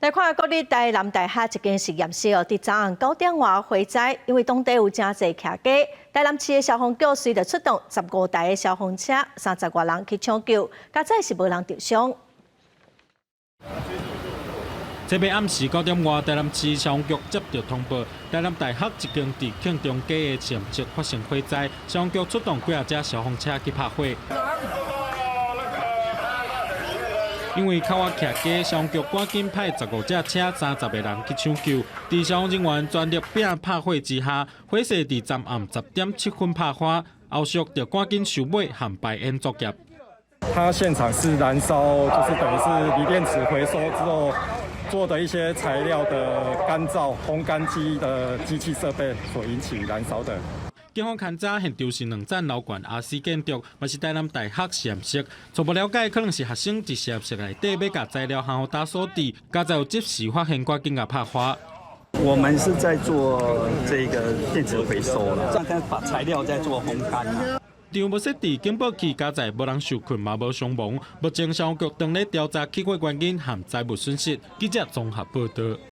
來看國立台南大學一間實驗室哦，佇昨暗9點外火災，因為當地有誠濟徛家，台南市的消防局隨著出動15台的消防車，30外人去搶救，佳哉是無人著傷。這擺暗時9點外，台南市消防局接到通報，台南大學一間佇慶中街的實驗室發生火災，消防局出動幾仔架消防車去拍火。因為較倚徛家，消防局趕緊派15架車、30個人去搶救。佇消防人員全力拼拍火之下，火勢佇昨暗10點7分拍花，後續就趕緊收尾和排煙作業。它現場是燃燒，就是等於是鋰電池回收之後做的一些材料的乾燥烘乾機的機器設備所引起燃燒的。警方勘查現場是兩層樓懸 RC 建築，嘛是台南大學實驗室。初步了解，可能是學生佇實驗室內底欲共材料烘予焦所致，佳哉有及時發現，趕緊共拍花。我們是在做這個電池回收啦，在把材料在做烘乾啦。場無設置警報器，佳哉無人受困，嘛無傷亡。目前消防局正咧調查起火原因和財物損失。記者綜合報道。